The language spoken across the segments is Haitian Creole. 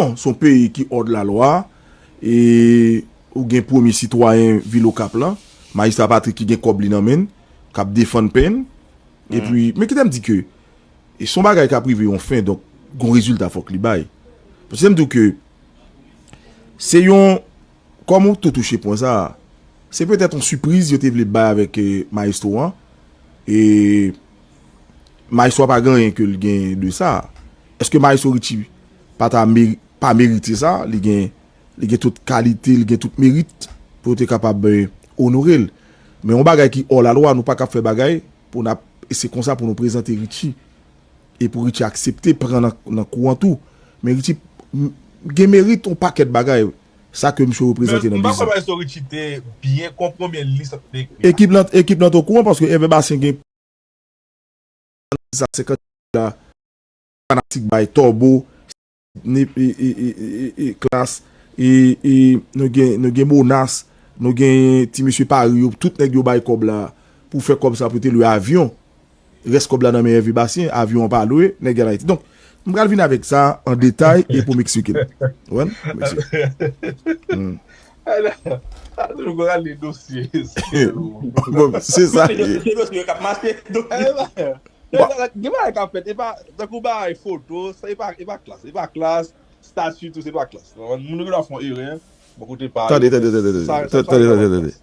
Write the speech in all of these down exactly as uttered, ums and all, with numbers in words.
Bon, se yon peyi ki òd lalwa, e ou gen premye sitwayen vil Okap lan, Majistra Patrick ki gen kòb li nan men l, k ap defann pen l. Epi, men kite m di ke, e se yon bagay k ap rive yon fen, donk, gon rezilta fòk li bay. Paske m di w ke se yon, kòm ou tou touche pwen sa a, se petèt yon sipriz yo te vle bay avèk, eh, Maestro an. E Maestro a pa gen anyen ke l gen de sa. Èske Maestro Richie pa ta meri-, pa merite sa? Li gen, li gen tout kalite, li gen tout merit pou yo te kapab, eh, onore l. Men yon bagay ki hors la loi, nou pa ka fè bagay pou n ap, e se konsa pou nou prezante Richie. E pou Richie aksepte pran nan, nan kou an tou. Men Richie m- gen merit yon pakèt bagay. Sa ke misye reprezante nan biznis. M pa kwè Maestro Richie te byen konprann byen lis sa te ekri a. Ekip lan, ekip lan t okouran paske Hervé Bastien gen sa senkant la, fanatik bay Tòbo, ne- e- e- e- e- e- e- Klas, e- e nou gen, nou gen Monas, nou gen ti mesye Pari yo, tout nèg yo bay kòb la pou fè kòb sa pou te lwe avyon. Rès kòb la nan men Hervé Bastien, avyon an pa lwe, nèg al Ayiti. Donk, m pral vin avèk sa an detay e pou m eksplike l. Ou konprann? Mèsi. Hmm. Sa toujou rale dosye. Bon, se sa. Se dosye yo k ap mache. Gen bagay k ap fèt, e pa tankou bagay foto, sa e pa, e pa klas, e pa klas, stati tou se pa klas. Moun yo dwa fè yon erè, bò kote pa Tande, tande, tande, tande. Tande, tande, tande, tande.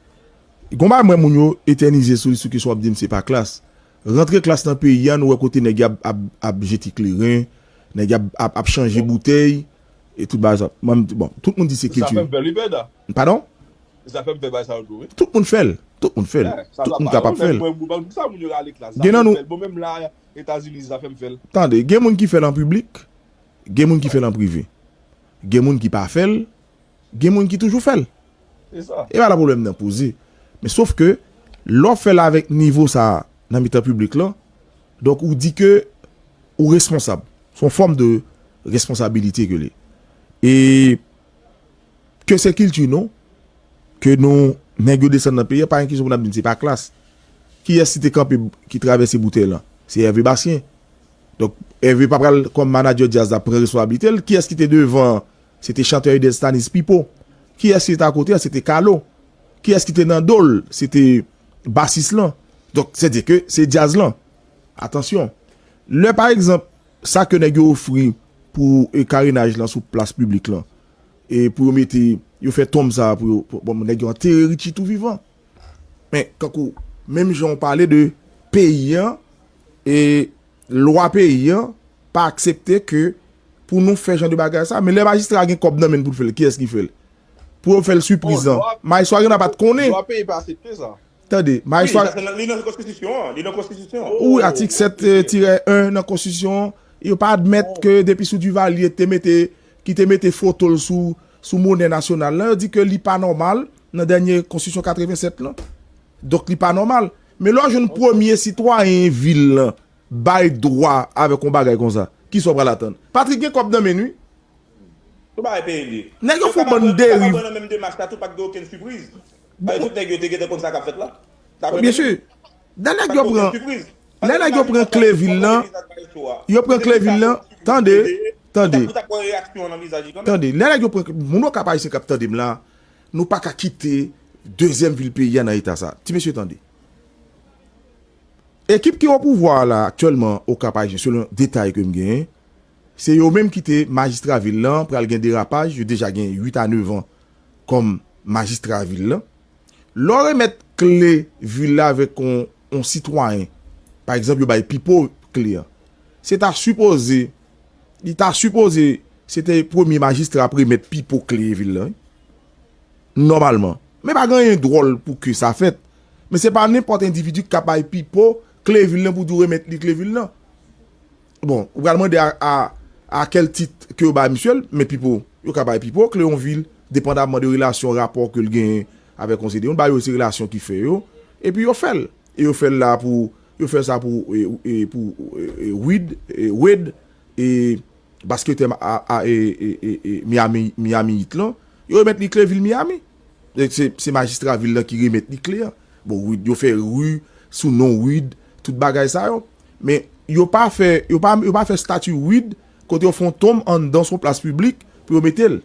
Gon bagay mwen moun yo etènize sou li sou kesyon w ap di m se pa klas. Rantre klas nan peyi a, nou wè kote nèg y ap, ap, ap jete kleren, nèg y ap, ap, ap chanje boutèy, e tout bagay sa. Mwen, bon, tout moun di se kilti. Sa fè m pè li pè da. Padon? Sa fè m pè bagay sa yo tou, wi. Tout moun fè l. Tout moun fè l. Tout moun kapab fè l. Sa moun yo rale klas. Gen nan nou. Bon, menm la, Etazini, sa fè m fè l. Tande, gen moun ki fè l an piblik, gen moun ki fè l an prive. Gen moun ki pa fè l, gen moun ki toujou fè l. Se sa. E pa la pwoblèm nan poze. Men sof ke, lè w fè l avèk nivo sa a nan mitan piblik lan, donk ou di ke ou responsab. Se yon fòm de responsabilite ke li. E ke se kilti nou, ke nou, nèg yo desann nan peyi a, pa gen kesyon pou n ap di m se pa klas. Kiyès ki te kanpe, ki travèse boutèy lan? Se Hervé Bastien. Donk, Hervé pa pral, kòm manadjè djaz la, pran responsablite l. Kiyès ki te devan an? Se te chantè Edelstanis Pipo. Kiyès ki te akote a? Se te Kalo. Kiyès ki te nan do l? Se te basis lan. Donk, se di ke se djaz lan. Atansyon. Lè, pa egzanp, sa ke nèg yo ofri pou, e, karenaj lan sou plas piblik lan, e pou yo mete, yo fè tonm sa a pou yo, pou, bon, nèg yo antere Richie tou vivan. Men, kankou, menm jan w pale de peyi an, e lwa peyi an, pa aksepte ke pou nou fè jan de bagay sa, men lè majistra a gen kòb nan men l pou l fè l, kiyès ki fè l? Pou yo fè l sipriz lan. Majistra Rena pa t konnen. Lwa peyi pa aksepte sa. Tande, Wi, majistra sa se nan, li nan konstitisyon an. Li nan konstitisyon an. Wi, atik sèt, eh, tirè en nan konstitisyon an, yo pa admèt ke depi sou Duvalier te mete, ki te mete foto l sou, sou monè nasyonal lan, yo di ke li pa nòmal nan dènye konstitisyon katreven sèt lan. Donk, li pa nòmal. Men lè w jwenn premye sitwayen vil lan bay dwa avèk yon bagay konsa, kisa w pral atann? Patrick gen kòb nan men l, wi. Tout bagay peye li. Nèg yo fè yon bann deriv. Nan menm demach la, tou pa t gen okenn sipriz. Paske tout nèg yo te gentan konn sa k ap fèt la. Byen si. Lè nèg yo pran, lè nèg yo pran kle vil lan, yo pran kle vil lan, tande, tande, tande, lè nèg yo pran, moun Okap Ayisyen k ap tande m la, nou pa ka kite dezyèm vil peyi a nan eta sa. Ti mesye, tande. Ekip ki o pouvwa la aktyèlman Okap Ayisyen, selon detay ke m genyen, se yo menm ki te majistra vil lan, pral gen derapaj, yo deja gen uit a nèf an kòm majistra vil lan. Lè w remèt kle vil la avèk yon, yon sitwayen, pa egzanp, yo bay Pipo kle an, se ta sipoze, li ta sipoze, se te premye majistra ap remèt Pipo kle vil lan, wi. Nòmalman. Men pa gen anyen dwòl pou ke sa fèt. Men se pa nenpòt endividi k ka bay Pipo kle vil lan pou di w remèt li kle vil lan. Bon, ou pral mande a, a, a kèl tit ke yo bay misye l, men Pipo, yo ka bay Pipo kle yon vil, depandamman de relasyon, rapò ke l genyen avèk yon seri de moun, ba yo se relasyon ki fè yo, epi yo fè l. E yo fè l la pou, yo fè sa pou, e, e, pou, e, e, Wid, e, Wade, e, basketè a, a, e, e, e, e, Miami, Miami Heat lan, yo remèt li kle vil Miami. E se, se majistra vil lan ki remèt li kle an. Bon, Wid, yo fè ri sou non Wid, tout bagay sa yo. Men yo pa fè, yo pa, yo pa fè stati Wid kote yo fè yon tonm anndan sou plas piblik pou yo mete l.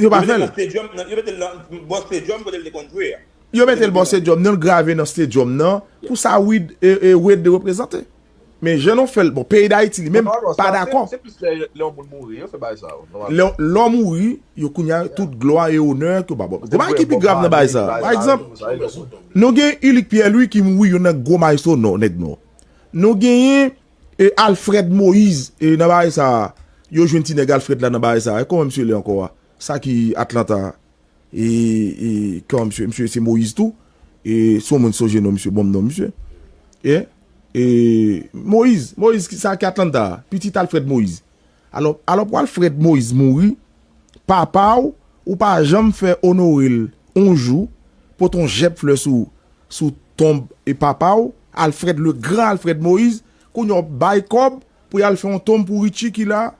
Yo pa fè l. Yo mete l bò stadium kote l te konn jwe a. Yo mete l bò stadium nan, l grave nan stadium nan. Pou sa Wid, e, e, Wade reprezante. Men jan nou fè l, bon, peyi Dayiti li menm pa dakò. Se plis lè yon moun mouri, yo fè bagay sa yo. Lè lè w mouri, yo kounye a tout glwa e onè ke w ba Bob. Gwo bagay ki pi grav nan bagay sa. Pa egzanp, nou gen Ulick Pierre Louis ki mouri, youn nan gwo mayestwo nò, nèg nò. Nou genyen e, Alfred Moïse, e, nan bagay sa, yo jwenn ti nèg Alfred la nan bagay sa. E kòman misye le ankò a? Sa ki Atlanta. E, e, kòman misye, misye se Moïse tou. E, se yon moun sonje non misye, bon non misye. E, e, Moïse, Moïse, ki- sa ki Atlanta, pitit Alfred Moïse. Alò, alò pou Alfred Moïse mouri, papa w, ou pa janm fè onore l yon jou, pote yon jèb flè sou, sou tonb e papa w, Alfred, le gran Alfred Moïse, kounye a w bay kòb pou y al fè yon tonb pou Richie ki la.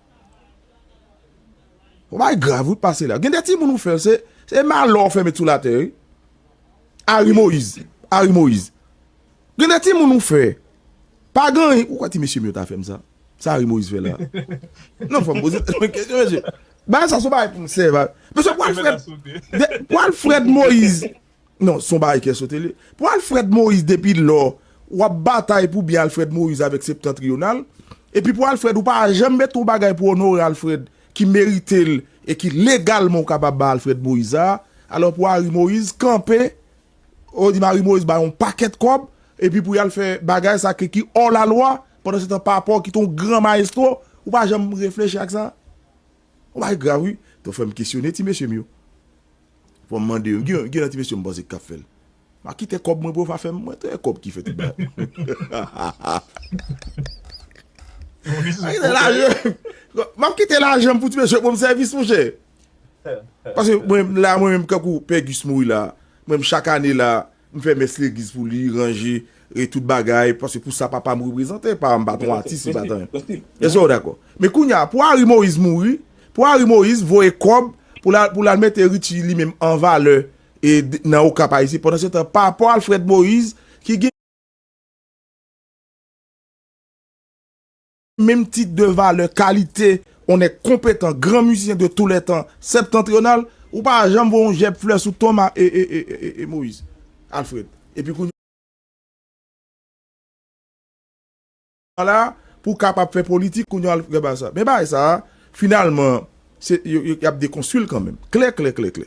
Yon bagay grav wi k pase la. Gen de timoun ou fè, se, se malè w fè met sou latè wi. Harry Moïse, Harry Moïse. Gen de timoun ou fè. Pa gen anyen. Ou kwè ti mesye m yo ta fè m sa? Sa Harry Moïse fè la? Non, fò m poze tèt mwen kesyon, mesye. Bagay sa se yon bagay pou m sèvi. Mesye, pou Alfred, pou Alfred Moïse. Non, se yon bagay kè sote li. Pou Alfred Moïse depi lò, w ap batay pou byen Alfred Moïse avèk Septentrional. Epi pou Alfred, ou pa janm met yon bagay pou onore Alfred ki merite l e ki legalman ou kapab ba Alfred Moïse a. Alò pou Harry Moïse kanpe, ou di Harry Moïse bay yon pakèt kòb, epi pou y al fè bagay sa ki, ki hors la loi, pandan se tan papa w ki te yon gran mayestwo, ou pa janm reflechi ak sa? Yon bagay grav wi. Donk fò m kesyone ti mesye m yo. Fò m mande yo. Gen, gen nan ti mesye m panse k ap fè l. M a kite kòb mwen pou yo pa fè m. Mwen te kòb ki fè tout bagay. M a kite lajan. M ap kite lajan m pou ti mesye pou m sèvis monchè. Paske mwen la, mwen menm kankou Pègis mouri la, mwen menm chak ane la, m fè mès legliz pou li, ranje, e tout bagay, paske pou sa papa m reprezante, papa m pa t yon atis, li pa t anyen. Èske w dakò? Men kounye a, pou Harry Moïse mouri, pou Harry Moïse voye kòb, pou l al, pou l al mete Richie li menm an valè, e d- nan Okap Ayisyen, pandan se tan, papa Alfred Moïse, ki gen menm tit de valè, kalite, yon nèg konpetan, gran mizisyen de tous les temps, septentrional, ou pa janm voye yon jèb flè sou tonm a, e, e, e, e, e, e Moïse, Alfred. Epi kounye a la, pou w kapab fè politik, kounye a, al fè bagay sa. Men bagay sa, finalman, se, yo, yo, y ap dekonstwi l kanmenm. Klè, klè, klè, klè.